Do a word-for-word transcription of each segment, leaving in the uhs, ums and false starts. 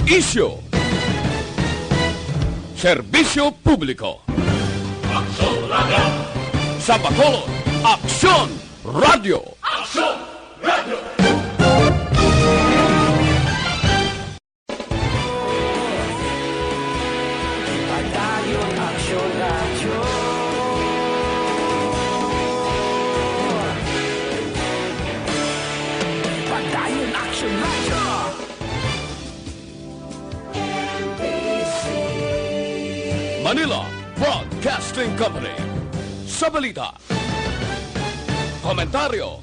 Isyu. Serbisyo publiko. Aksyon Radio. Sa Bacolod, Aksyon Radio. Aksyon Radio. Padayon Aksyon Radio. Padayon Aksyon Radio. Manila Broadcasting Company. Sa balita, komentaryo,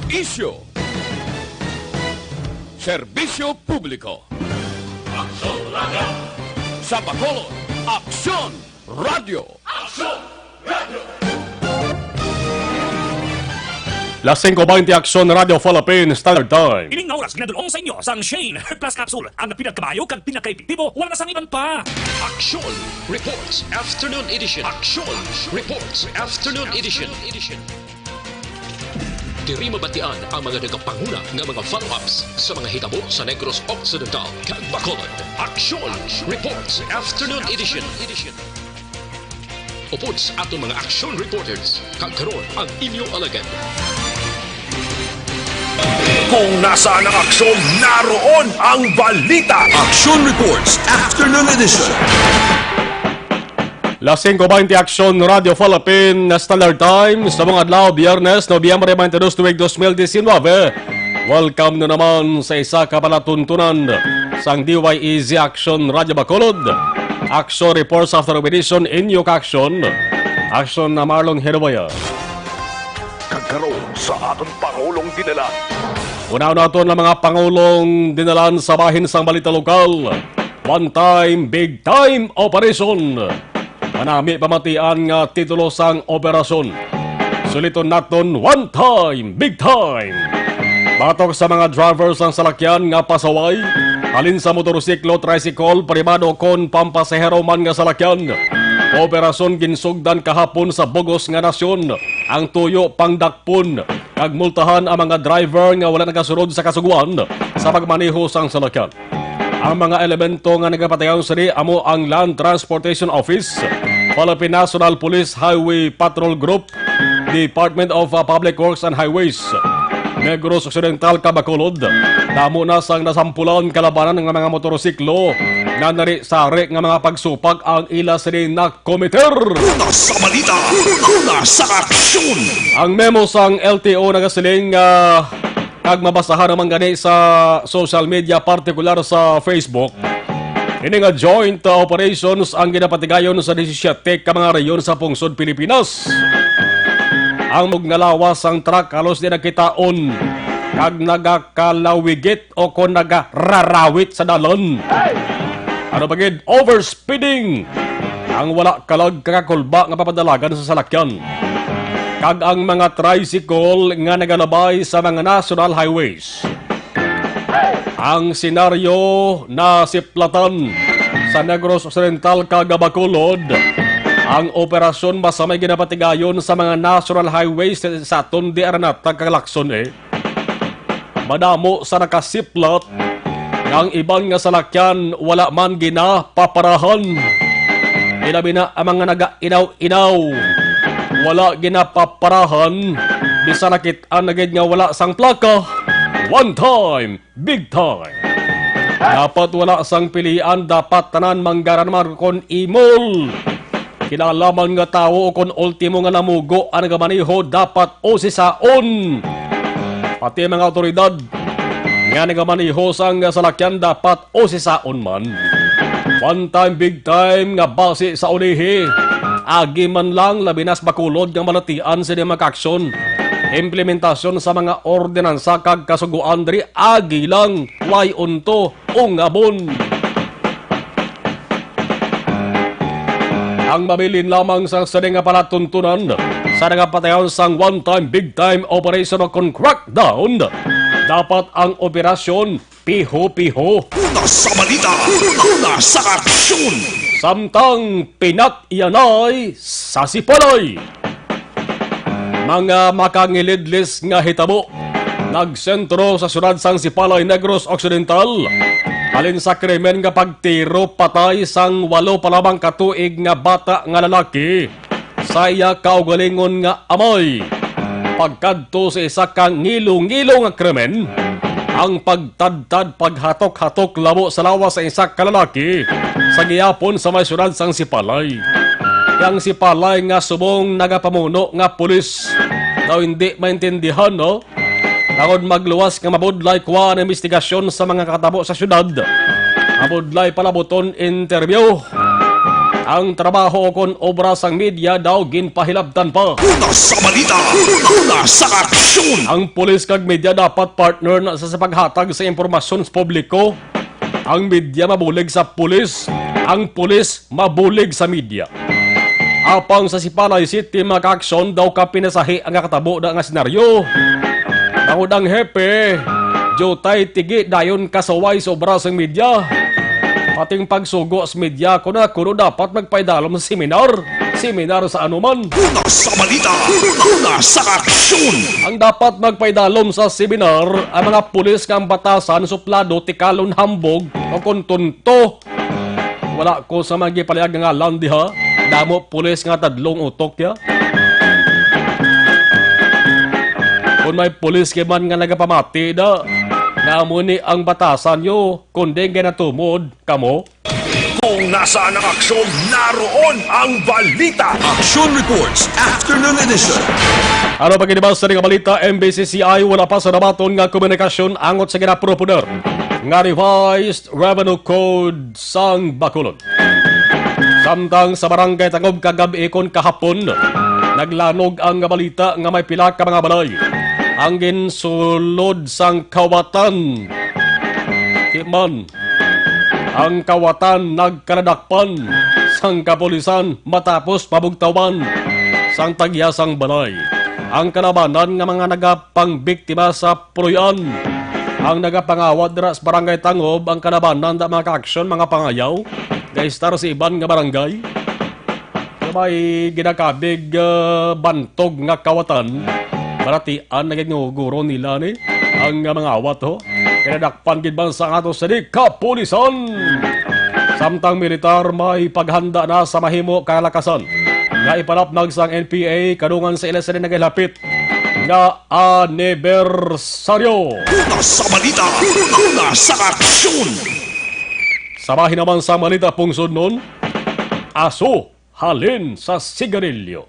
isyu, serbisyo publiko. Aksyon Radio. Sa Bacolod, Aksyon Radio. Aksyon Radio. Las singko baynte, Aksyon Radio Philippines Standard Time. Ining nga oras ginadul-ong sa inyo sang Shane Herbal Plus Capsule, ang pinakamayo kag pinakaepektibo, wala na sang iban pa. Aksyon Reports Afternoon Edition. Aksyon Reports Afternoon Edition. Diri mabatian ang mga nagapanguna nga mga follow-ups sa mga hitabo sa Negros Occidental kag Bacolod. Aksyon Reports Afternoon Edition. Upod sa aton mga aksyon reporters, kag karon ang inyo alagad. Kung nasaan ang aksyon, naroon ang balita. Aksyon Reports Afternoon Edition. Las singko baynte, Aksyon Radio Philippine Standard Time. Sa mga adlaw, Biyernes, Nobyembre twenty-two, tuig dos mil diecinueve. Welcome na naman sa isa ka palatuntunan sang D Y E Z Aksyon Radio Bacolod. Aksyon Reports After Edition, inyo ka-aksyon, Aksyon na Marlon Heroboya. Kag karon sa aton pangulong dinalan. Una naton ang mga pangulong dinalan sa bahin sang balita lokal. One time, big time operation. Manami pamatian nga titulo sang operasyon. Suliton naton, one time, big time. Batok sa mga driver sang salakyan nga pasaway, halin sa motorsiklo, tricycle, pribado kon pampasahero man nga salakyan. Operasyon ginsugdan kahapon sa bugos nga nasyon ang tuyo pangdakpon kag multahan ang mga driver nga wala nagasunod sa kasugoan sa pagmaneho sang salakyan. Ang mga elemento nga nagapatigayon sini amo ang Land Transportation Office, Philippine National Police Highway Patrol Group, Department of, uh, Public Works and Highways, Negros Occidental kag Bacolod. Damo na sang nasampulan kalabanan nga mga motorsiklo nga nari-sari nga mga pagsupak ang ila sini nakomiter. Una sa balita, una sa aksyon. Ang memo sang L T O nagasiling nga kag mabasahan naman gani sa social media, partikular sa Facebook. Ini nga joint, uh, operations ang ginapatigayon sa disisyete ka mga rehiyon sa pungsod Pilipinas. Ang mug nga lawas sang truck halos di nakitaon kag nagakalawigit o kon nagararawit sa dalan. Ano pa gid? Overspeeding. Ang wala kalag kakakulba nga papadalagan sa salakyan. Kag ang mga tricycle nga nagalabay sa mga national highways. Ang senaryo nasiplatan sa Negros Occidental kag Bacolod. Ang operasyon basta may ginapatigayon sa mga national highways sa aton di aranata kalakson, eh. Madamo sa nakasiplat nga ang iban nga salakyan wala man ginapaparahan. Ilabi na ang mga nagainaw-inaw. Wala ginapaparahan. Bisan nakit-an na gid nga wala sang plaka. One time, big time. Dapat wala sang pilian, dapat tanan manggaran man kon imol. Kinahanglan man nga tawo o kon ultimo nga namugo ang nagamaneho dapat usisaon. Pati mga awtoridad nga nagamaneho sang salakyan dapat usisaon man. One time, big time nga basi sa ulihi. Agi man lang, labi na sa Bacolod nga malatian sini mga aksyon. Implementasyon sa mga ordinansa kag kasugoan diri, agi lang, way unto, ungabon. Ang mabilin lamang sa sini nga palatuntunan sa nagapatigayon sang one time, big time operation o kon crackdown, dapat ang operasyon piho-piho. Una sa balita, una sa aksyon. Samtang pinat-iyanay sa sipalay. Mga makangilidlis nga hitabo. Nagsentro sa siyudad sang Sipalay, Negros Occidental, halin sa krimen nga pagtiro patay sang walo pa lamang ka tuig nga bata nga lalaki sa iya kaugalingon nga amay. Pagkadto sa isa ka ngilo-ngilo nga krimen, ang pagtadtad, paghatok-hatok labo sa lawas sa isa ka lalaki sa gihapon sa may siyudad sang Sipalay. Ang Sipalay nga subong nagapamuno nga pulis daw hindi maintindihan, no? Tangod magluwas nga mabudlay kuha ang investigasyon sa mga katabo sa syudad. Mabudlay palabuton interview. Ang trabaho kon obra sang media daw ginpahilabtan pa. Una sa balita, una sa aksyon. Ang pulis kag media dapat partner na sa, sa paghatag sa impormasyon sa publiko. Ang media mabulig sa pulis, ang pulis mabulig sa media. Apang sa Sipalay City, mga kaaksyon, daw ka pinasahi ang nakatabo na nga senaryo. Tangod ang hepe, diutay tigi dayon kasaway sa obra sang media. Pating pagsugo sa media, kuno, kuno dapat magpaidalom sa seminar. Seminar sa anuman. Una sa balita, una sa aksyon. Ang dapat magpaidalom sa seminar, ang mga pulis nga ang batasan suplado, tikalon, hambog, o kon tunto. Wala ko sa mga gipaliag nga ngalan diha. Damo pulis nga tadlong utok ya. Kung may pulis kay man nga nagapamati da, na amo ni ang batasan nyo, kundi ginatumod kamo. Kung nasaan ang aksyon, naroon ang balita. Action Reports, Afternoon Edition. Ano pa ginibasa nga balita? M B C C I wala pa sa nabaton nga komunikasyon angot sa ginaproponer nga revised Revenue Code sang Bacolod. Samtang sa Barangay Tangob kagab-i kon kahapon, naglanog ang balita nga may pila ka mga balay ang ginsulod sang kawatan. Di man, ang kawatan nagkaladakpan sang kapulisan matapos pabugtawan sang tagya sang balay ang kalabanan nga mga nagapangbiktima sa puloy-an. Ang nagapangawat dira sa Barangay Tangob, ang kalabanan da, mga kaaksyon, mga pangayaw, gaistar sa iban nga barangay. Nga may ginakabig, ah, bantog nga kawatan, balatian na gid nga guro nila ni ang, ah, mga awat, ho. Kinadakpan gid man sa ato sa di kapulisan. Samtang militar may paghanda na sa mahimo kalakasan nga ipalapnag sang N P A kadungan sa ila sila nagahilapit nga anibersaryo. Una sa balita, una sa aksyon. Sa bahin naman sa balita, pungsod nun, aso halin sa sigarilyo.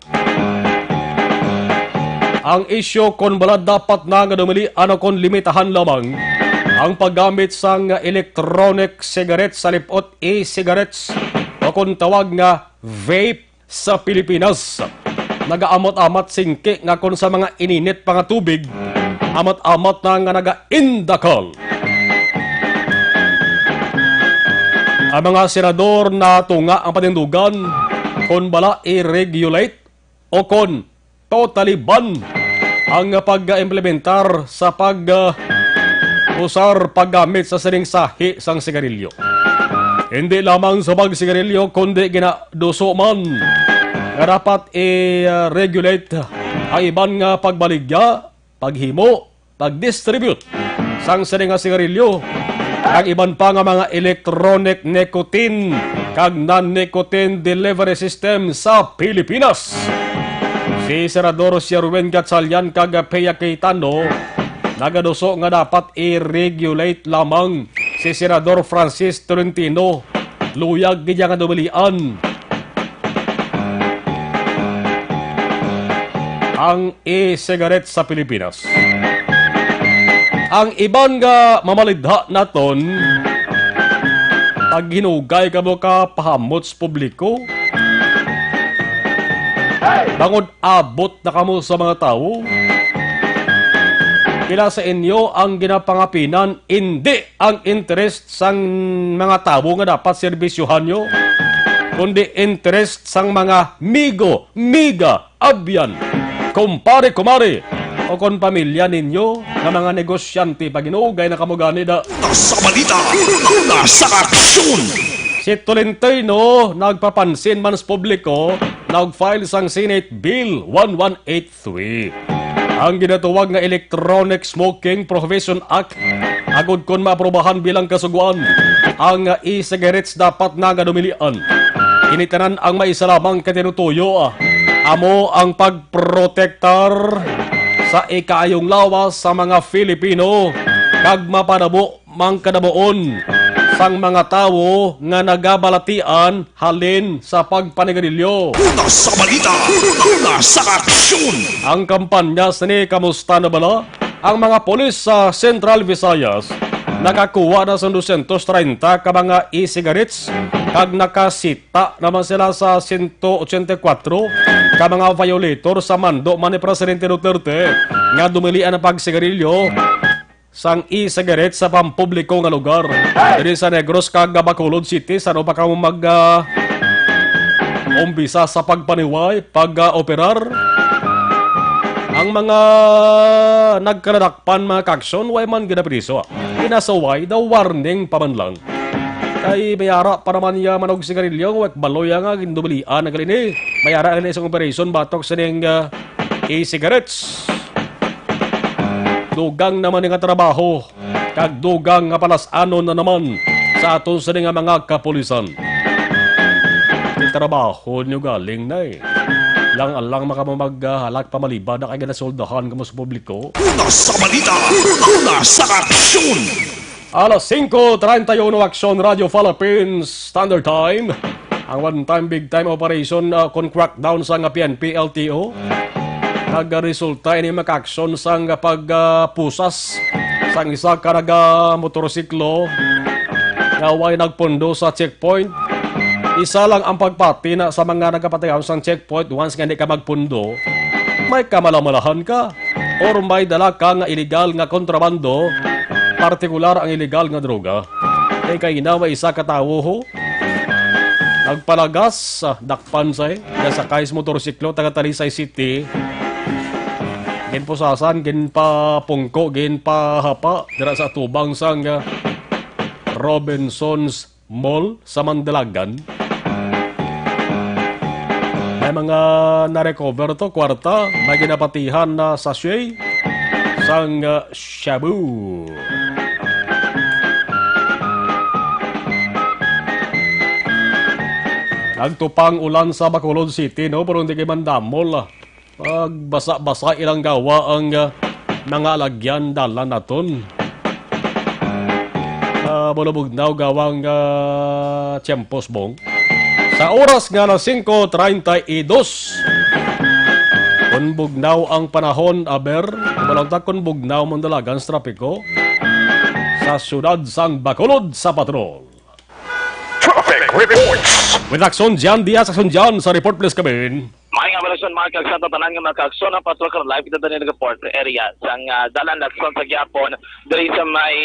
Ang isyu kon bala dapat na nga dumili ano kon limitahan lamang ang paggamit sang electronic cigarettes sa lipot e-cigarettes o kon tawag nga vape sa Pilipinas. Nagaamot-amot singki nga kon sa mga ininit pa nga tubig, amot-amot na nga nagaindakal. Ang mga senador natunga ang panindugan kon bala i-regulate o kon totally ban ang pag-implementar sa pag, ah, usar paggamit sa sining sahi sang sigarilyo. Hindi lamang sa pagsigarilyo, kundi ginaduso man nga dapat i-regulate ang iban nga pagbaligya, paghimo, pag-distribute sang sini nga sigarilyo, ang iban pa nga mga electronic nicotine kag non-nicotine delivery system sa Pilipinas. Si Senador Sherwin Gatchalian kag Pia Cayetano nagaduso nga dapat i-regulate lamang. Si Senador Francis Tolentino luyag gid nga dumilian ang e-cigarette sa Pilipinas. Ang iban nga mamalidha naton, paghinugay kamo ka pahamot sa publiko, bangod abot na kamo sa mga tawo. Pila sa inyo ang ginapangapinan, indi ang interest sang mga tawo nga dapat serbisyohan nyo, kundi interest sang mga migo, miga, abyan, kumpare, kumare, o kon pamilya ninyo nga mga negosyante, paghinugay na kamo gani da. Una sa balita, una sa aksyon. Si Tolentino nagpapansin man sa publiko, nag-file sang Senate Bill one one eight three. ang ginatawag nga Electronic Smoking Prohibition Act, agod kon maaprubahan bilang kasugoan, ang e-cigarettes dapat na nga dumilian. Ini tanan ang may isa lamang ka tinutuyo, amo ang pagprotektar sa ikaayong lawas sa mga Filipino kag mapanabo mangkadamuon sang mga tawo nga nagabalatian halin sa pagpanigarilyo. Una sa balita, una sa aksyon. Ang kampanya sini, Kamusta na Bala? Ang mga pulis sa Central Visayas nakakuha na sa dosyentos treinta ka mga e-cigarettes kag nakasita naman sila sa sento ochenta y kuwatro ka mga violator sa mando man ni Presidente Duterte nga dumilian ang pagsigarilyo sang e-cigarette sa pampubliko nga lugar diri sa Negros kag Bacolod City. San-o pa kamo mag, ah, umpisa sa pagpaniway, pag, ah, operar? Ang mga nagkaladakpan, mga kaaksyon, way man ginapriso, ah. Ginasaway, daw warning pa man lang. Kay may ara pa naman iya manog sigarilyo, wek baloy nga gindubilian na gali ni. May ara gali isang operation batok sining, ah, e-cigarettes. Dugang naman nga trabaho, kag dugang nga palas-anon na naman sa aton sini nga mga kapulisan. May trabaho niyo galing na eh. Lang alang makamamaghalak pa maliba na kay ginasoldahan kamo sa publiko. Una sa balita, una sa aksyon. Alas singko treinta y uno, Aksyon Radio Philippines Standard Time. Ang one time, big time operation, ah, kon crackdown sang P N P L T O. Nagaresulta ini makaaksyon sang pagpusas sang isa ka naga motorsiklo nga way nagpundo sa checkpoint. Isa lang ang pagpati na sa mga nagapatigayon sang checkpoint, once nga di ka magpundo, may kamalamalahan ka. Or may dala ka nga iligal nga kontrabando, partikular ang iligal nga droga. Kay kaina may isa ka tawo ho, nagpalagas, ah, dakpan say, nasakay sa motorsiklo, taga Talisay City. Ginpusasan, ginpapungko, ginpahapa, dira sa atubang sang, ah, Robinson's Mall sa Mandalagan. May mga na-recover to, kwarta, may ginapatihan na sachet sang, uh, shabu. Nagtupang ulan sa Bacolod City, no? Pero hindi kay mandamol, ah. Pagbasa-basa ilang gawa ang, ah, mga alagyan dalan naton. Ah, bulubugnaw gawang, ah, tiyempos, Bong. Sa oras nga alas singko treinta y dos, kun bugnaw ang panahon, aber, balonta kun bugnaw man dalagan sa trapiko sa siyudad sang Bacolod sa Patrol. Traffic reports. With Aksyon Jan Diaz, Aksyon Jan sa report, please come in. Maayong hapon, mga kaaksyon, tanan nga mga kaaksyon, ang Patrol Car Live, kita din nag-report area sang, ah, dalan Lacson sa gihapon, diri sa may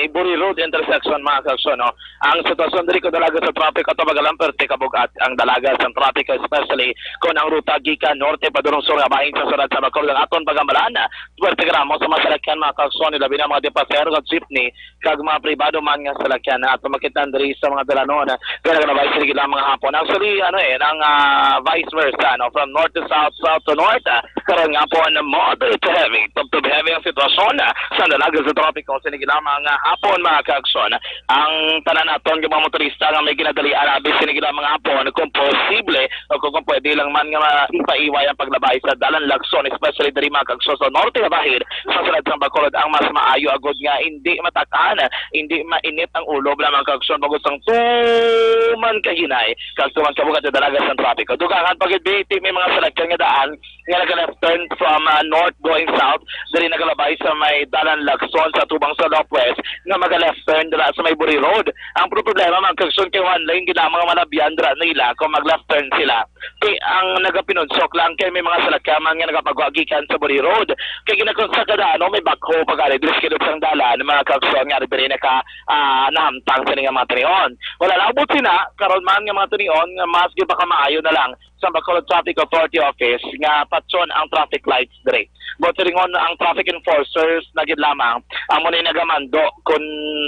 Buri Road intersection, mga kaaksyon, no? Ang sitwasyon diri ko dalaga sa traffic ato magalang perte kabugat ang dalaga sa traffic, especially kung ang ruta gikan norte padulong sur nga bahin sa siyudad sa Bacolod. Ang aton pagamalan, perte gramo sa mga salakyan, mga kaaksyon, labi na mga dipasahero nga jeepney, kag mga pribado man nga salakyan na ato makita diri sa mga dalanon nga nagalabay sa ligid lang mga hapon. Actually, ano eh, nang, ah, vice versa, no? From north to south, south to north, ah, karon nga hapon, moderate to heavy, tubtob heavy ang sitwasyon, ah, sa dalaga sa tropiko sa ligid lang mga hapon, mga kaaksyon. Ang tanan naton nga mga motorista nga may ginadalian, abi, sa ligid lang mga hapon, kung posible, o kung, kung pwede lang man nga ma-, ipaiway ang paglabay sa dalan Lacson, especially diri mga kaaksyon sa norte nga bahin sa siyudad sang Bacolod, ang mas maayo agud nga hindi matak-an, hindi mainit ang ulo, mga kaaksyon, bangod sang tuman kahinay kag tuman kabugat nga dalaga sang trapiko. Dugangan pa gid, bi, ti may mga salakyan nga daan nga naga-left turn from, ah, north going south, diri nagalabay sa may dalan Lacson sa tubang sa Southwest nga maga-left turn dira sa may Buri Road. Ang pro-, problema, mga kaaksyon, kay one lane gid ang mga malabyan dira nila kung mag-left turn sila. Kay ang nagapinunsok lang kay may mga salakyan man nga nagapagwa gikan sa Buri Road. Kay ginakonsta kada ano may backhoe pag-ari diri sa kilid sang dalan, mga kaaksyon, nga diri naka, ah, nahamtang sini nga mga tinion. Wala lang ubot sina, karon man nga mga tinion nga mas ginapakamaayo na lang sa Bacolod Traffic Authority Office nga patyon ang traffic lights diri. Buot silingon, ang traffic enforcers na gid lamang amo ni nagamando kung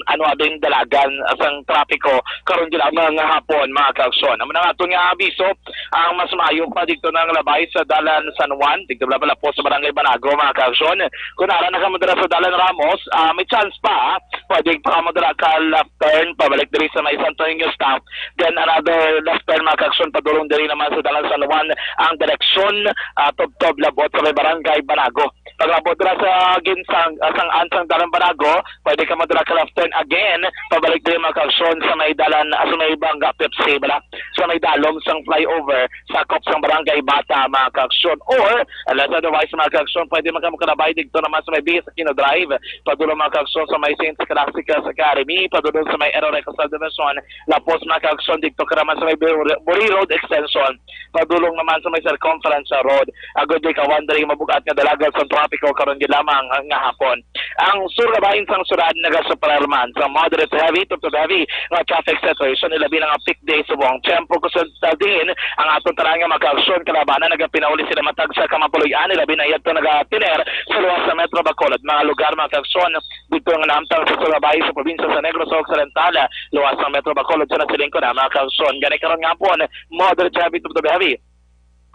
ano abing dalagan sang trapiko karon gid lamang nga hapon, mga kaaksyon. Amo na nga aton nga abiso, ang mas maayo pa didto na nga labay sa Dalan San Juan, didto bala po sa Barangay Banago, mga kaaksyon. Kung ara na kamo dira sa Dalan Ramos, ah, may chance pa, ah. Pwede pa kamo dira ka left turn pabalik diri sa may Santo Niño stop. Then another left turn, mga kaaksyon, padulong diri naman sa Dalan San Juan ang direksyon, ah, tubtob labot sa may Barangay Banago. Pag-abot dira sa ginsang, ah, sang-an sang Dalan Banago, pwede kamo dira ka left turn again pabalik diri, mga kaaksyon, sa may dalan, ah, sa may Banga Pepsi, bala, sa may dalom sang flyover, sakop sang Barangay Bata, mga kaaksyon. Or, unless otherwise, mga kaaksyon, pwede man kamo kalabay didto naman sa may Bihis Aquino Drive, padulong, mga kaaksyon, sa may Saint Scholastica's Academy, padulong sa may Eroreco Subdivision, lapos, mga kaaksyon, didto ka naman sa may Buri Buri Road Extension, padulong naman sa may Circumference Road. Agod di ka wondering, mabugat nga dalagan sa trapiko karon gid lamang nga hapon. Ang sur nga bahin sang syudad nagasuparar man sa moderate to heavy to, to heavy nga traffic situation, ilabi na nga peak day subong tiyempo. Kusog sa diin, ang aton tanan nga mga kaaksyon kalabanan nagapinauli sila matag sa kamapuloy-an, ilabi na yadto nagatiner sa luwas sa Metro Bacolod, mga lugar, mga kaaksyon, didto nga nahamtang sa sur nga bahin sa probinsya sa Negros Occidental, luwas sa Metro Bacolod, sa nasiling ko na, mga kaaksyon. Gani karon nga hapon, moderate to heavy to, to heavy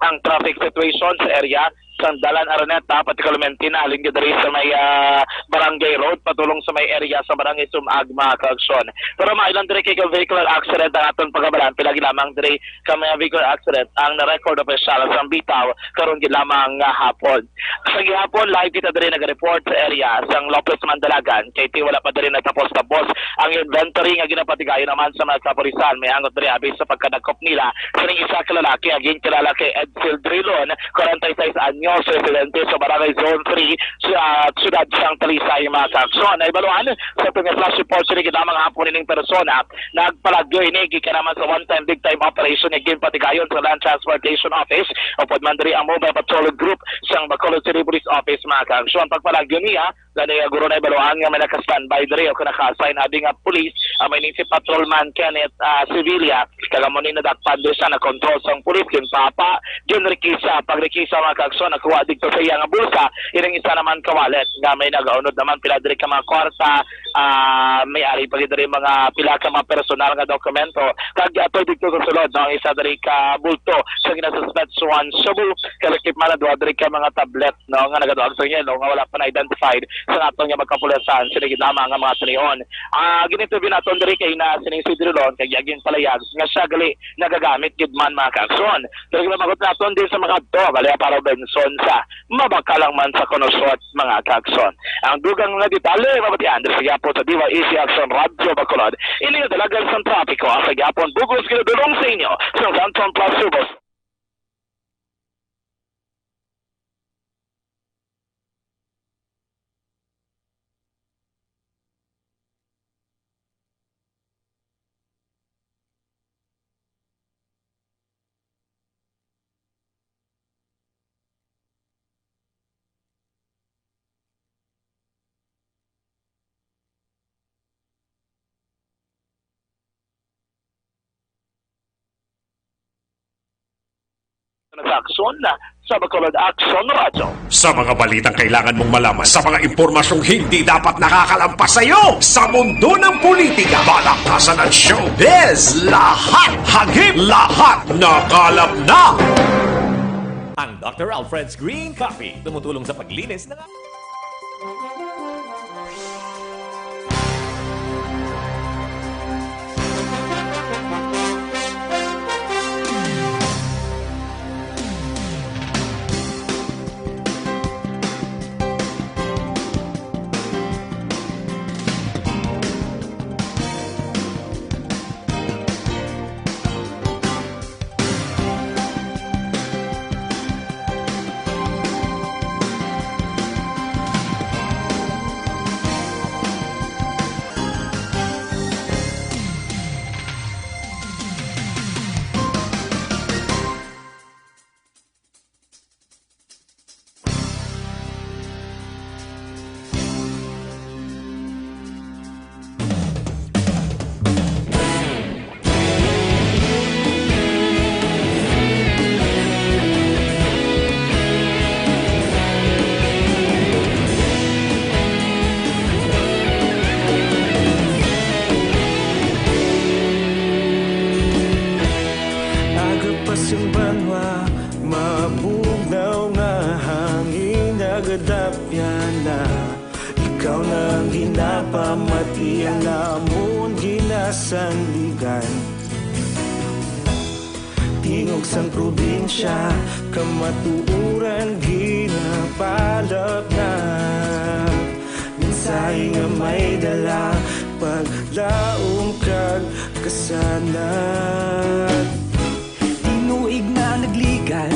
ang traffic situation sa area sang Dalan Araneta, particularmente na halin gid diri sa may, ah, Barangay Road, padulong sa may area sa Barangay Sumag, mga kaaksyon. Pero mailan diri kay vehicular accident ang aton pagabalan, pila gid lamang diri ka mga vehicular accident ang na-record opisyal sa Bitaw karon gid lamang nga hapon. Sa gihapon, live kita diri nag-report sa area sang Lopez Mandalagan, kay ti wala pa diri nagtapos-tapos ang inventory nga ginapatigayon naman sa mga kapulisan. May angot diri abi sa pagkadakop nila sining isa ka lalaki nga ginkilala kay Edsel Drilon, kwarenta y seis anyos, residente sa Barangay Zone three sa siyudad sang Talisay, mga kaaksyon. Naibaluan sa aton nga flash report, sining lamang hapon ining persona nagpalagyo ini gikan naman sa one-time big-time operation nga ginpatigayon sa Land Transportation Office, upod man diri ang Mobile Patrol Group sang Bacolod City Police Office, mga kaaksyon. Pagpalagyo niya, gani nga guro naibaluan nga may naka-standby diri o naka-assign abi nga pulis, ang may name si Patrolman Kenneth, ah, Sevilla, kag amo ni nadakpan diri siya, nakontrol sang pulis, ginpapa, ginrekisa, pagrekisa, mga kaaksyon, nakuha didto sa iya nga bulsa ining isa naman ka wallet nga may nagaunod naman pila diri ka mga kwarta, ah, may ari pa gid diri mga pila ka mga personal nga dokumento, kag ato didto sa sulod, no, ang isa diri ka bulto sa ginasuspetsuhan shabu, kag lakip man duha diri ka mga tablet, no, nga nagaduag sa yelo nga wala pa na-identified sa aton nga mga kapulisan. Sini gid lamang nga mga tinion. Ah, gin-interview naton diri kay na sining si Drilon, kag iya ginpalayag nga siya gali nagagamit gid man, mga kaaksyon. Pero ginabagot naton din sa mga adto, bali para Benson sa mabakal lang man sa kuno short, mga kaaksyon. Ang dugang nga detalye, mabatian diri sa gihapon sa D Y A C Action Radio Bacolod. Ini nga dalagan sang trapiko, ang sa gihapon bug-os ginadulong sa inyo sa Downtown Plus Cebu. Sa Aksyon, sa Bacolod Aksyon Radyo. Sa mga balitang kailangan mong malaman, sa mga impormasyong hindi dapat nakakalampas sa iyo, sa mundo ng politika, balaktasan at showbiz, lahat hagip, lahat nakalap na. Ang Doctor Alfred's Green Coffee, tumutulong sa paglinis ng Yana, ikaw na ang ginapamati, ang amon ginasandigan. Tingog sang probinsya, kamatuoran ginapalapnap. Mensahe nga may dala, paglaom kag kasanag. Tinuig na nagligan,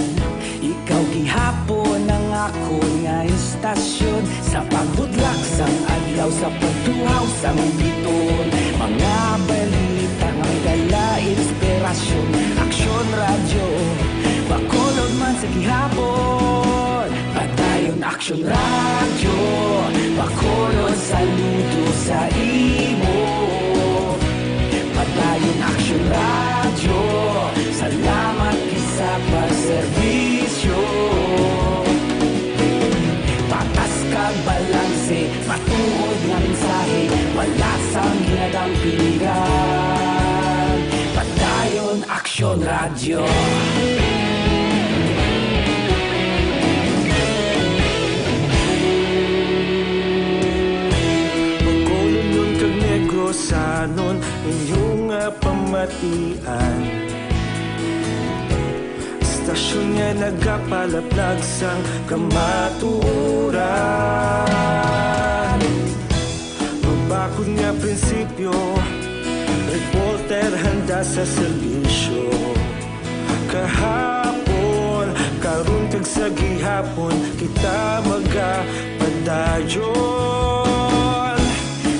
ikaw gihapon ang akon nga istasyon. Sa pagbutlak sang adlaw, sa pagtuhaw sang biton, mga balita nga may dala inspirasyon. Aksyon Radyo, Bacolod man sa gihapon. Padayon Aksyon Radyo, Bacolod, saludo sa imo. Padayon Aksyon Radyo, salamat gid sa pagserbisyo. Patas kag balanse, matuod nga mensahe, wala sang ginadampigan. Padayon Aksyon Radyo. Bacolodnon kag Negrosanon, inyo nga pamatian. Istasyon nga nagapalaplag sang kamatuoran. Mabakod nga prinsipyo, reporter handa sa serbisyo. Kahapon, karon kag sa gihapon, kita magapadayon.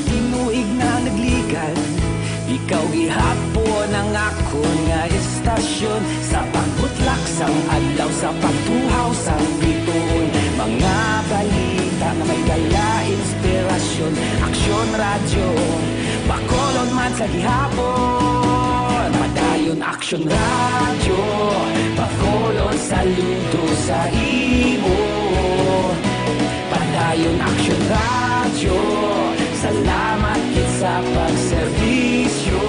Tinuig na nagligan, ikaw gihapon ang akon nga istasyon. Sa pagbutlak sang adlaw, sa pagtuhaw sang bituon, mga balita nga may dala inspirasyon. Aksyon Radyo, Bacolod man sa gihapon. Padayon Aksyon Radyo, Bacolod, saludo sa imo. Padayon Aksyon Radyo, salamat gid sa pagserbisyo.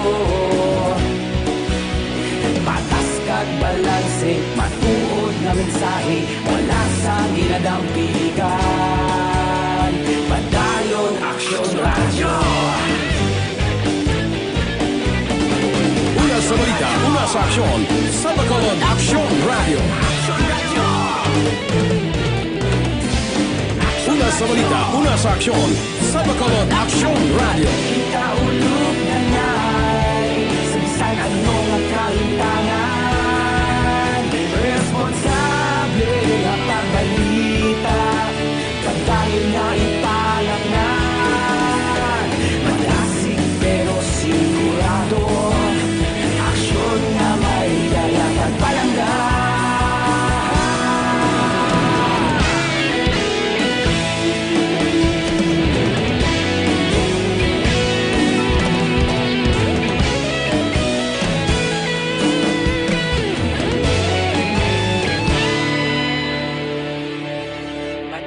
Patas kag balanse, matuod nga mensahe, wala sang ginadampigan. Padayon Aksyon Radyo. Una sa balita, una sa aksyon, sa Bacolod Aksyon Radyo. Una sa balita, una sa aksyon, sa Bacolod Aksyon Radyo. Kita ulog na ngay, sa bisan ano nga kalimtangan, responsable nga pagbalita. Padayon nga ipalangga, madasig pero sigurado, aksyon nga may dala pagpalangga.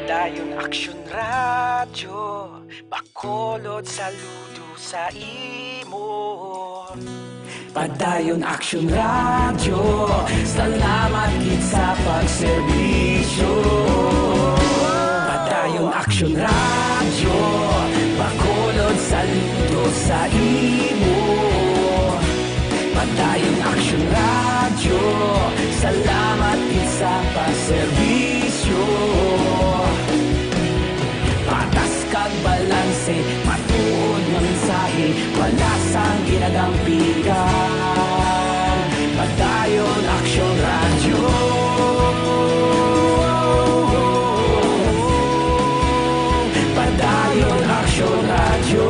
Padayon Aksyon Radyo, Bacolod, saludo sa imo. Padayon Aksyon Radyo, salamat gid sa pagserbisyo. Padayon Aksyon Radyo, Bacolod, saludo sa imo. Padayon Aksyon Radyo, salamat gid sa pagserbisyo. Patas kag balanse, matuod nga mensahe, wala sang ginadampigan. Padayon Aksyon Radyo. Padayon Aksyon Radyo.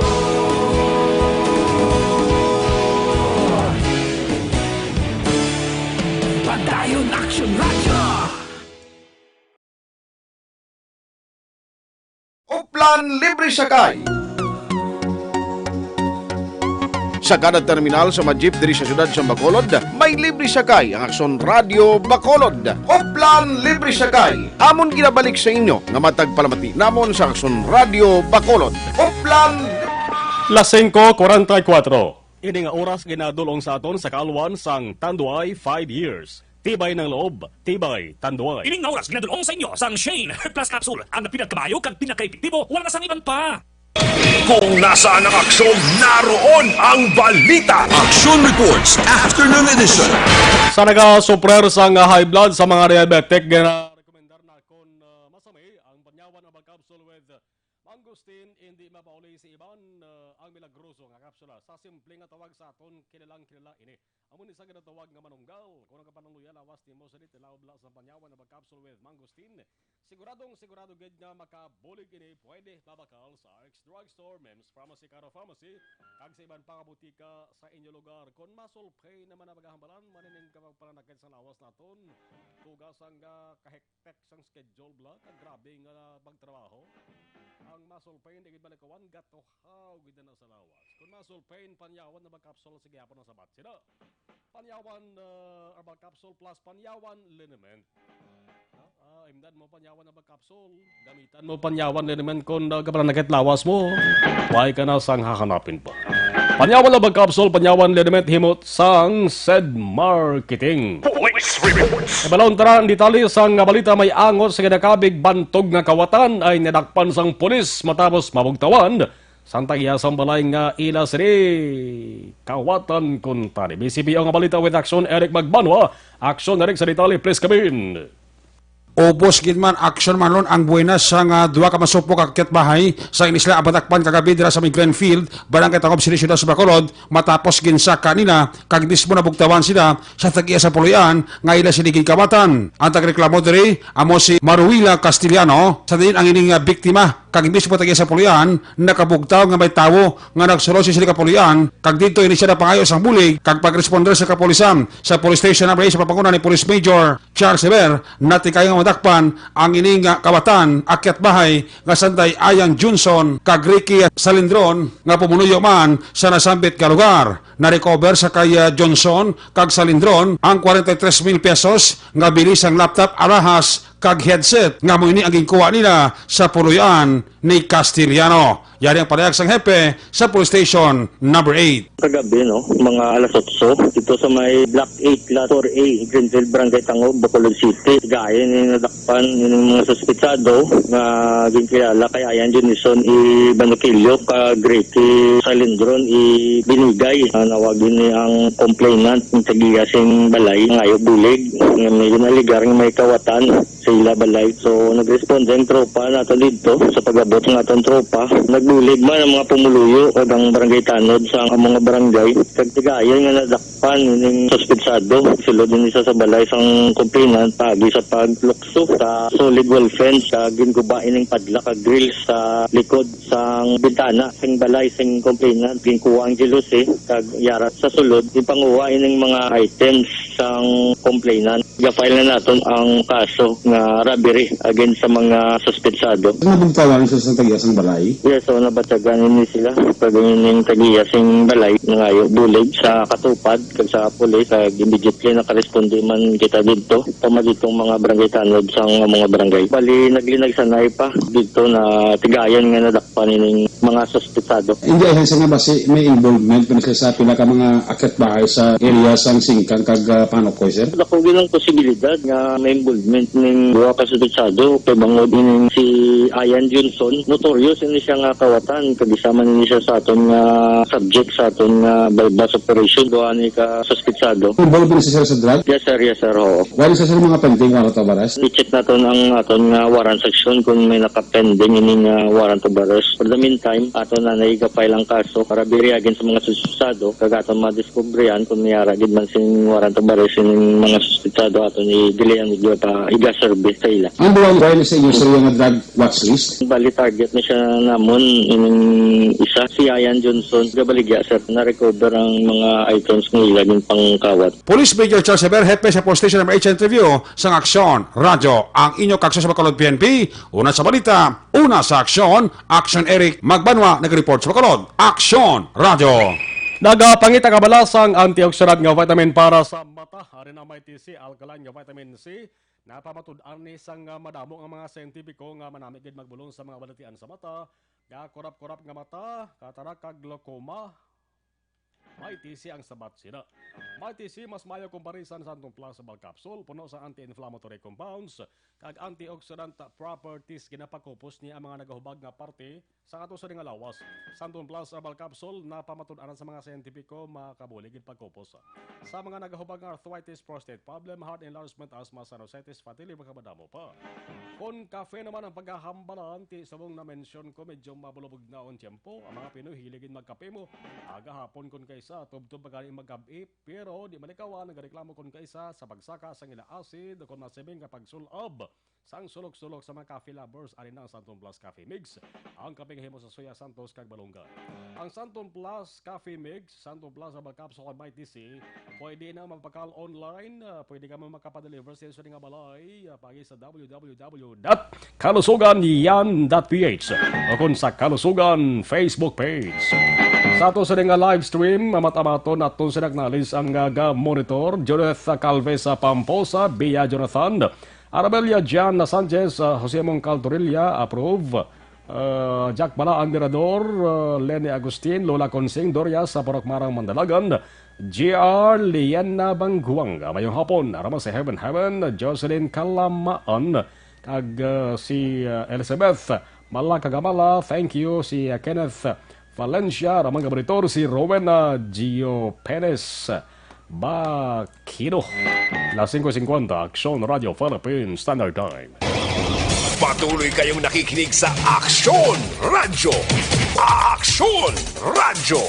Padayon Aksyon Radyo. Oplan Libre Sakay. Sa kada terminal sa mga jeep diri sa siyudad sa Bacolod, may libre sakay ang Aksyon Radyo Bacolod. Oplan Libre Sakay. Amon ginabalik sa inyo nga matag palamati namon sa Aksyon Radyo Bacolod. Oplan Las singko kuwarenta y kuwatro. Ini nga oras ginadul-ong sa aton sa kaalwan sang Tanduay Five Years. Tibay ng loob, tibay tanduay. Ining nga oras ginadul-ong sa inyo sang Shane Plus Capsule, ang pinakamayo kag pinakaepektibo, wala na sang iban pa. Kung nasaan ang aksyon, naroon ang balita. Action Reports, Afternoon Edition. Sa nagasufrer sang high blood, sa mga diabetic, ginarekomendar na kon, ah, masami ang panyawan herbal capsule with mangosteen, indi mapauli sa iban, ah, ang milagroso nga kapsula. Sa simple nga tawag sa aton, kilalang kilala ini. Amo ni sa ginatawag nga manunggal. Kung nagapanangluya lawas nimo sa diti, laob la sa panyawan herbal capsule with mangosteen, siguradong sigurado gid nga makabulig ini. Pwede mabakal sa X Drugstore, Mems Pharmacy, Caro Pharmacy, kag sa iban pa nga butika sa inyo lugar. Kon muscle pain naman ang magahambalan, manining ka magpananakit sa lawas naton, tuga sang, ah, kahektek sang schedule bala, kag grabe nga pagtrabaho. Ang muscle pain, di gid malikawan, gatuhaw gid na sa lawas. Kon muscle pain, panyawan herbal capsule, sige, hapon ang sabat sila. Panyawan, ah, herbal capsule plus panyawan liniment. Ah, ah, imdan mo panyawan herbal capsule, gamitan mo panyawan liniment kon, ah, gapananakit lawas mo. Why ka na sang hahanapin pa? Panyawan herbal capsule, panyawan liniment, himo sang Sed Marketing. Police reports. Ibalon tara ang detalye sang balita. May angot sa ginakabig bantog nga kawatan ay nadakpan sang pulis matapos mabugtawan sang tag-iya sang balay nga ila sini kawatan kuntani. B C P O nga balita with Action Eric Magbanwa. Action Eric sa detalye, please come in. Ubos gid man, Action Marlon, ang buenas sang, ah, duha ka masupok nga akyat bahay sa inisla Abatakpan kagabi dira sa may Greenfield, Barangay Tangob City, Siyudad sa Bacolod, matapos ginsaka nila kag mismo nabugtawan sila sa tag-iya sa puloy-an nga ila sini ginkawatan. Ang tagreklamo diri amo si Maruila Castellano, sa diin ang ining, ah, biktima kag mismo tag-iya sa puloy-an nakabugtaw nga may tawo nga nagsulod sa sini ka puloy-an, kag didto ini siya napangayo sang bulig kag pag-responder sa kapulisan. Sa Police Station Number eight sa pamanguna ni Police Major Charles Sever, natikay nga madakpan ang ini nga kawatan, akyat bahay nga sanday Ayan Johnson kag Ricky Salindron nga pumunuyo man sa nasambit nga lugar. Na-recover sa kay, ah, Johnson kag Salindron ang forty-three mil pesos nga bili sang laptop, alahas kag headset nga amo ini ang ginkuha nila sa puloy-an ni Castellano. Yari ang pahayag sang hepe sa Police Station Number eight. Kagabi, no, mga alas otso, dito sa may Block eight, Lot four A, Greenfield, Barangay Tangob, Bacolod City. Gayon yung nadakpan yung mga suspetsado nga ginkilala kay Ayan Junison i Banoquillo kag Ricky Salindron i Binigay. Ah, nawagin ni ang complainant, ang tagiya sing balay, ngayo bulig, nga may ginaligar nga may kawatan sa ila balay. So, nagresponde ang tropa nato didto sa pag-abot nga atong tropa. Nagbulig man ang mga pumuluyo kag ang barangay tanod sa mga barangay. Kag tigayon nga nadakpan ining suspetsado. Sulod ini sa, sa balay sang complainant, paagi sa paglukso sa solid wall fence, kag ginguba ining padlock kag grills sa likod sang bintana sing balay sing complainant. Ginkuha ang jealousy, kag yara sa sulod, ginpanguha ining mga items sang complainant. Ga-file na naton ang kaso nga robbery against sa mga suspetsado. Nabugtawan sila sa tagiya sang balay? Yes, so nabatyagan ini sila. Pag ining tagiya sing balay, nangayo bulig sa katupad kag sa pulis, kag immediately nakaresponde man kita didto, pamadi tong mga barangay tanod sang mga barangay. Bali, naglinag sanay pa didto na tigayon nga nadakpan ining mga suspetsado. Hindi, ahensya nga basi may involvement pa ni sila sa pila ka mga akyat bahay sa area sang Singkang kag, ah, Panokoy, sir? Dako gid ang posibilidad nga may involvement ning duha ka suspetsado kay bangod ining si Ayan Johnson, notorious ini siya nga kawatan, kag isa man ini siya sa aton nga subject sa aton nga buy-bust operation. Duha ni ka suspetsado. Involved ni siya sa drug? Yes, sir. Yes, sir. Oo. Wala siya sa mga pending warrant of arrest? I-check naton ang aton nga warrant section kung may naka-pending ini nga warrant of arrest. For the meantime, ato na naiga-file ang kaso para biriagin sa mga suspetsado, kag aton madiskubrihan kung may ara gid man sing warrant of arrest ining mga suspetsado, aton i-delay ang video pa iga-serve sa ila. Ang buwan, wala sa inyo, sir, yung drug watch list? Bali, target na siya namon ining isa, si Ayan Johnson. Gabaligya, sir, na-recover ang mga items nga ila ginpangkawat. Police Major Charles Javier, hepe sa Police Station Number eight sa interview sang Aksyon Radyo, ang inyo kaagso sa Bacolod P N P. Una sa balita, una sa aksyon, Aksyon Eric Magbanwa nag-report sa Bacolod. Aksyon Radyo. Nagapangita ka bala sang antioxidant nga vitamin para sa mata? Ari na may T C, alkaline nga vitamin C. Napamatud-an ni sang, ah, madamo nga mga siyentipiko nga manami gid magbulong sa mga balatian sa mata, nga kurap-kurap nga mata, katarak kag glaucoma. Mighty C ang sabat sina. Mighty C mas maayo kumpara sa Santon Plus Herbal Capsule, puno sa anti-inflammatory compounds kag antioxidant properties. Ginapakupos ni ang mga nagahubag nga parte sa ato sa nga lawas. Santon Plus Herbal Capsule napamatud-anan sa mga siyentipiko, makabuli gid pagkupos sa mga nagahubag nga arthritis, prostate problem, heart enlargement, asthma, sinusitis, fatigue, magkamadamo pa. Kon kafe naman ang pagkahambalan, ti subong na-mention ko, medyo mabulubog na ang tiyempo. Ang mga Pinoy hilig gid magkape mo. Aga hapon kon kaisa, tubtob pa gani magkab-i, pero di malikawan nagareklamo kon kaisa sa pagsaka sang ila acid o kon masibing nga pagsul-ab sang sulok-sulok sa mga coffee lovers. Ari na ang Santon Plus Coffee Mix, ang kape nga himo sa soya, santos kag malunggay. Ang Santon Plus Coffee Mix, Santon Plus Herbal Capsule kag Mighty C, pwede na mapakal online. Ah, pwede ka mo makapadeliver sa inyo sa nga balay, ah, pagi sa w w w dot kalusugan yan dot p h o kon sa Kalusugan Facebook page. Sa ato sa nga live stream, ah, matamaton naton sa nagnalis ang, ah, ga-monitor, Judith Calvesa Pamposa, Bia Jonathan, Arabella Jan Sanchez, ah, Jose Mongcal Torilla, approve. Ah, Jack Bala, Anderador, ah, Lenny Agustin, Lola Consing, Doria sa Purok Marang, Mandalagan, G R Liena Bangguang, mayong hapon, Arama sa Heaven Heaven, Jocelyn Kalamaan, kag, ah, si, ah, Elizabeth Malakagamala, thank you, si, ah, Kenneth Valencia, Ramang Gabritor, si Rowena Gio Perez, Bakino. Las singko singkwenta, Aksyon Radio Philippine Standard Time. Patuloy kayong nakikinig sa Aksyon Radyo. Aksyon Radyo.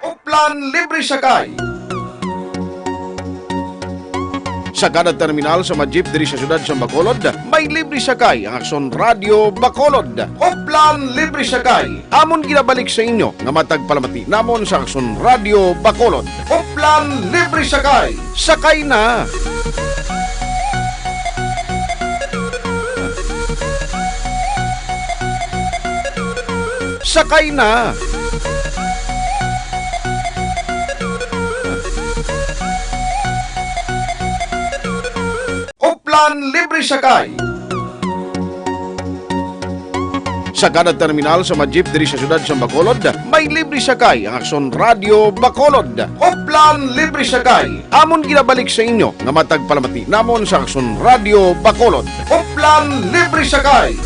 Uplan libre siya kay Sa kada terminal sa mga jeep diri sa siyudad sa Bacolod, may libre sakay ang Aksyon Radyo Bacolod. Hoplan Libre Sakay. Amon ginabalik sa inyo nga matag palamati namon sa Aksyon Radyo Bacolod. Hoplan Libre Sakay. Sakay na! Sakay na! Hoplan Libre Sakay. Sa kada terminal sa mga jeep diri sa siyudad sa Bacolod, may libre sakay ang Aksyon Radyo Bacolod. Hoplan Libre Sakay. Amon ginabalik sa inyo nga matag palamati namon sa Aksyon Radyo Bacolod. Hoplan Libre Sakay.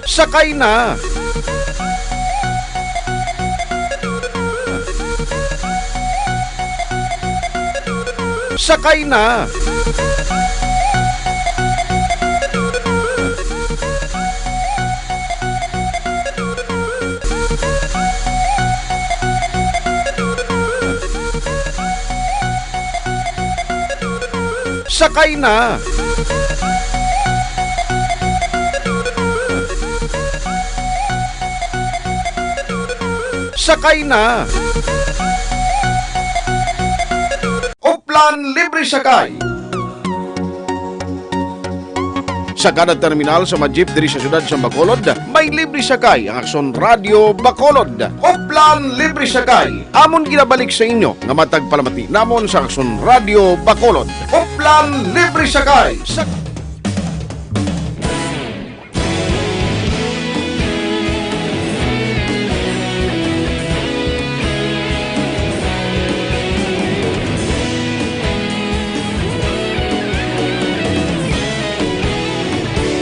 Sakay na! Sakay na! Sakay na! Sakay na! Hoplan Libre Sakay. Sa kada terminal sa mga jeep diri sa siyudad sa Bacolod, may libre sakay ang Aksyon Radyo Bacolod. Hoplan Libre Sakay. Amon ginabalik sa inyo nga matag palamati namon sa Aksyon Radyo Bacolod. Hoplan Libre Sakay. Sa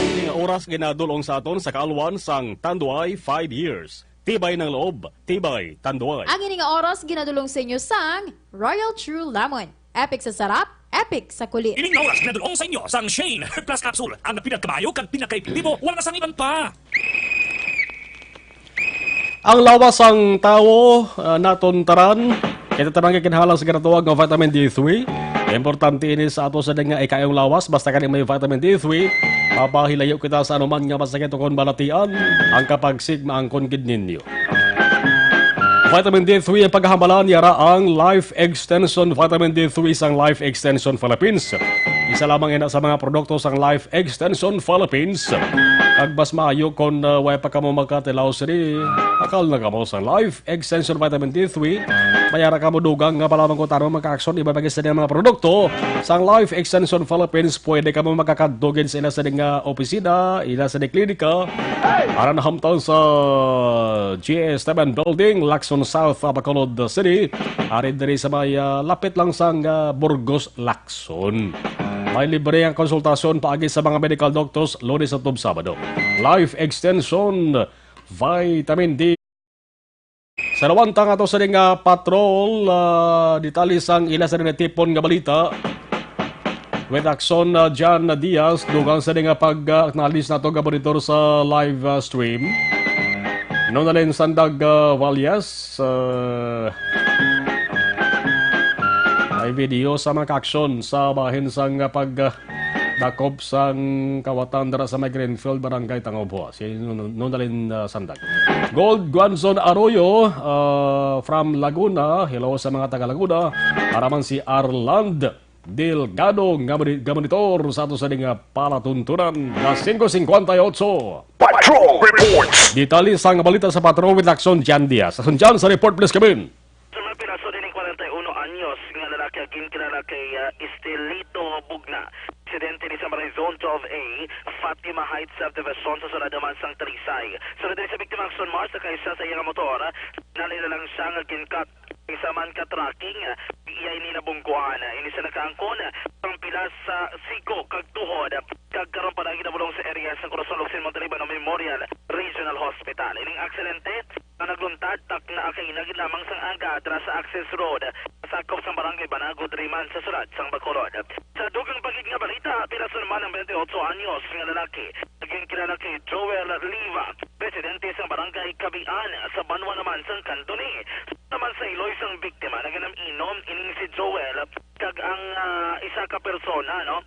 Ini nga oras ginadul-ong sa aton sa kaalwan sang Tanduay Five Years. Tibay ng loob, tibay Tanduay. Ang ini nga oras ginadul-ong sa inyo sang Royal True Lemon. Epic sa sarap, epic sa kulit. Ining nga oras ginadul-ong sa inyo sang Shane Plus Capsule, ang pinakamayo kag pinakaepektibo, wala na sang iban pa. Ang lawas sang tawo, ah, naton tanan, kita tanan kay kinahanglan sa ginatawag nga vitamin D three. Importante ini sa ato sa nga ikayong lawas, basta kani may vitamin D three, mapahilayo kita sa anuman nga masakit o kon balatian. Ang kapagsigma ang kon gid ninyo. Vitamin D three ang pagkahambalan, yara ang Life Extension Vitamin D three sang Life Extension Philippines. Isa lamang ina sa mga produkto sang Life Extension Philippines. Kag mas maayo kon, uh, way pa kamo makatilaw sini, akal na kamo sang Life Extension Vitamin D three. Mayara kamo dugang nga palaman ko tarong makaaksyon iba pa gid sa mga produkto sang Life Extension Philippines. Pwede kamo makakadto gid sa ila sa nga opisina, ila sa klinika. Aran hamtang sa G S Teban Building, Lacson South, Bacolod City. Ari diri sa may, ah, lapit lang sang, ah, Burgos, Lacson. May libre ang konsultasyon paagi sa mga medical doctors, Lunes hangtod Sabado. Life Extension, Vitamin D. Sa lawantang ato sa nga patrol, ah, detalye sang ila sa natipon nga balita. With Aksyon, ah, John Diaz, dugang sa nga pag-acknowledge nato nga monitor sa live, ah, stream. Nonalyn Sandag, ah, Valles, ah, may video sa mga aksyon sa bahin sang, ah, pag, ah, dakop sang kawatan dira sa may Greenfield, Barangay Tangobhua. Si Nun-, Nunalin, uh, Sandag. Gold Guanzon Arroyo, uh, from Laguna. Hello sa mga taga Laguna. Para man si Arland Delgado nga moni-, nga monitor sa ato sa nga palatuntunan. Las singko singkwenta y otso. Patrol Reports. Detalye sang balita sa Patrol with Aksyon Jan Diaz. Aksyon Jan, sa report, please come in. Sa mga piraso nining kwarenta y uno anyos nga lalaki, ang ginkilala kay, ah, Estelito Bugna, residente ni sa Barangay Zone twelve A, Fatima Heights Subdivision, sa syudad naman sang Talisay. Sunod diri sa biktima, Aksyon Mars, sa kaisa sa iya nga motor, nalila lang siya nga ginkat. Isa man ka tracking, iya ini nabungkuan. Ini sa nakaangkon ang pila sa siko kag tuhod, kag karon pa lang ginabulong sa area sa Corazon Locsin Montalibano Memorial Regional Hospital. Ining aksidente nga nagluntad takna kaina gid lamang sang aga dira sa access road, sakop sang Barangay Banago, diri man sa syudad sang Bacolod. Sa dugang pa gid nga balita, piraso naman ang twenty-eight anyos nga lalaki, naging kilala kay Joel Liva, residente sa Barangay ay kabian sa banwa naman sang Cantone. Naman sa iloy sang biktima, naginam-inom ining si Joel kag ang, ah, isa ka persona, no?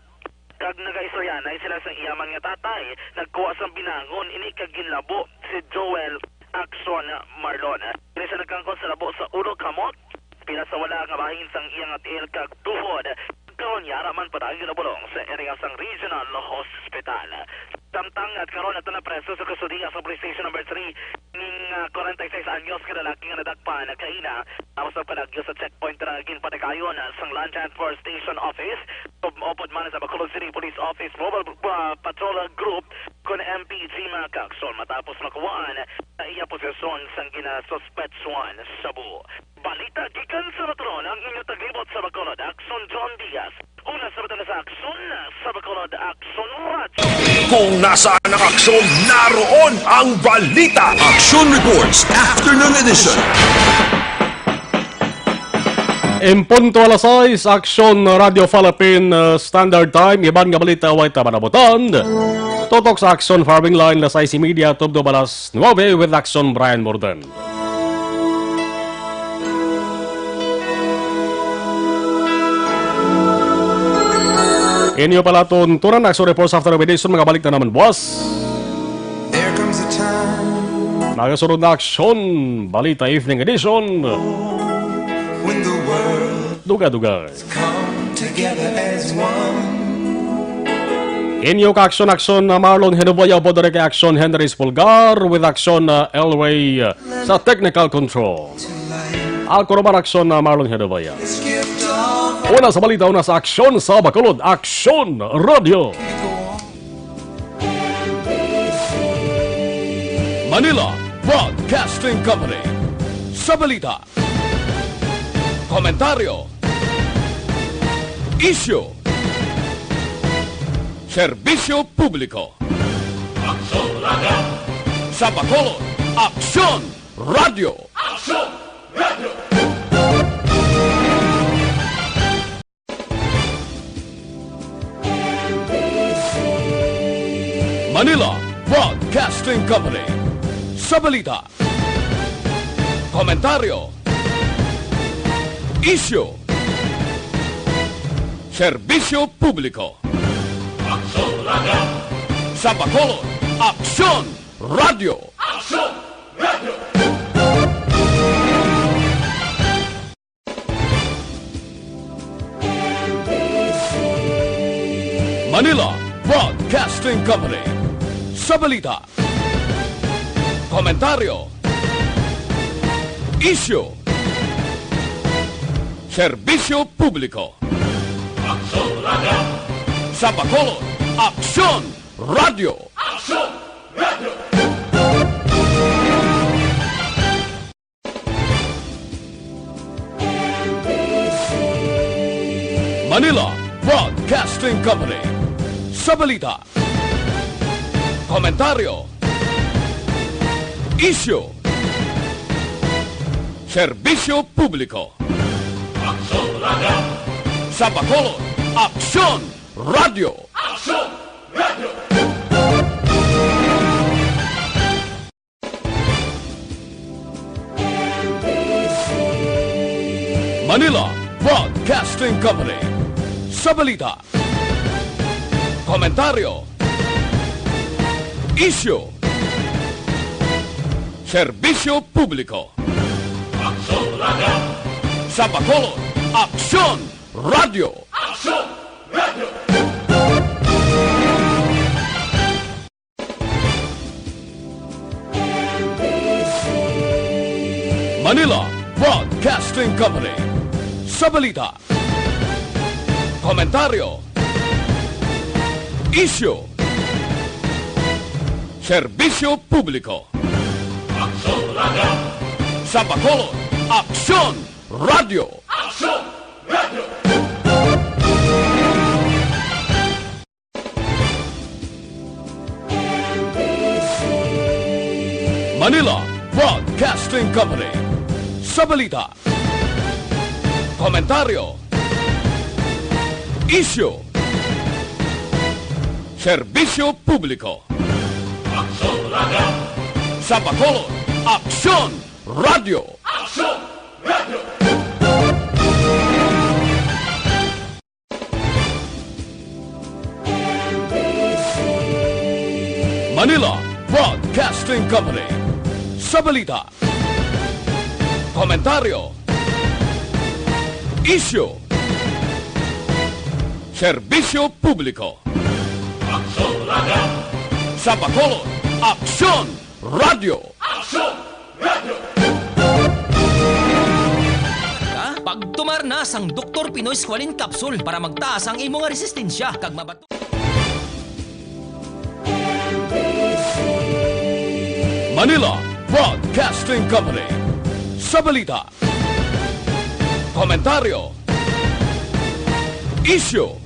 Kag nagaistoryanay sila sa iya man nga tatay. Nagkuha sang binangon ini kag ginlabo si Joel Action Marlon. Kini siya nagkangkon sa labo sa ulo, kamot, pila sa wala nga bahin sang iya nga tiil kag tuhod. Karon yara man padayon ginabulong sa area sang Regional Hospital. Samtang at karon ato na preso sa kustodiya sa Police Station Number Three ning, ah, kwarenta y seis anyos ka lalaki nga nadakpan kaina tapos ang palagyo sa checkpoint nga ginpatikayon sang Land Transport Station Office, upod man sa Bacolod City Police Office Mobile, ah, Patrol Group kon M P G, mga kaaksyon, matapos makuhaan sa iya posesyon sang ginasuspetsuhan shabu. Balita gikan sa Naturon, ang inyo taglibot sa Bacolod, Action John Diaz. Una sa Bacolod sa Action, sa Bacolod Action Radio. Kung nasaan ang aksyon, naroon ang balita. Action Reports, Afternoon Edition. En punto alas sais, Action Radio Philippine, uh, Standard Time. Iban nga balita, way ta manabutan. Tutok sa Action Firing Line, alas sais y media, tubtob alas nuebe with Action Brian Morden. Inyo pala tuntunan, Action Reports After Edition, mga balik na naman buwas. There comes a time Nagasunod na Action Balita Evening Edition. When the world Duga-duga. Come together as one. Inyo ka Action, Action, uh, Marlon Genovia, upod diri kay Action Henry Espulgar with Action, uh, Elway, uh, sa technical control. Ako naman Action, uh, Marlon Genovia. Una sa balita, una sa Action sa Bacolod, Action Radio. Manila Broadcasting Company. Sa balita, komentaryo, isyu, serbisyo publiko. Aksyon Radio. Sa Bacolod, Aksyon Radio. Aksyon Radio. Manila Broadcasting Company. Sa balita, komentaryo, isyu, serbisyo publiko. Aksyon Radio. Sa Bacolod, Aksyon Radio. Aksyon Radio. Manila Broadcasting Company. Sa balita, komentaryo, isyu, serbisyo publiko. Aksyon Radio. Sa Bacolod, Aksyon Radio. Aksyon Radio. Manila Broadcasting Company. Sa balita, komentaryo, isyu, serbisyo publiko. Aksyon Radio. Sa Bacolod, Aksyon Radio. Aksyon Radio. Manila Broadcasting Company. Sa balita, komentaryo, isyu, serbisyo publiko. Aksyon Radio. Sa Bacolod, Aksyon Radio. Aksyon Radio. Manila Broadcasting Company. Sa balita, komentaryo, isyu, serbisyo publiko. Aksyon Radio. Sa Bacolod, Aksyon Radio. Aksyon Radio. Manila Broadcasting Company. Sa balita, komentaryo, isyu, serbisyo publiko. Aksyon Radio. Sa Bacolod, Aksyon Radio. Manila Broadcasting Company. Sa balita, komentaryo, isyu, serbisyo publiko. Aksyon Radio. Sa Bacolod, Aksyon Radio. Aksyon Radio. Ka? Pagtumar na sang Doktor Pinoy Squalene Capsule para magtaas ang imo nga resistensya kag mabato. Manila Broadcasting Company. Sa balita, komentaryo, isyu,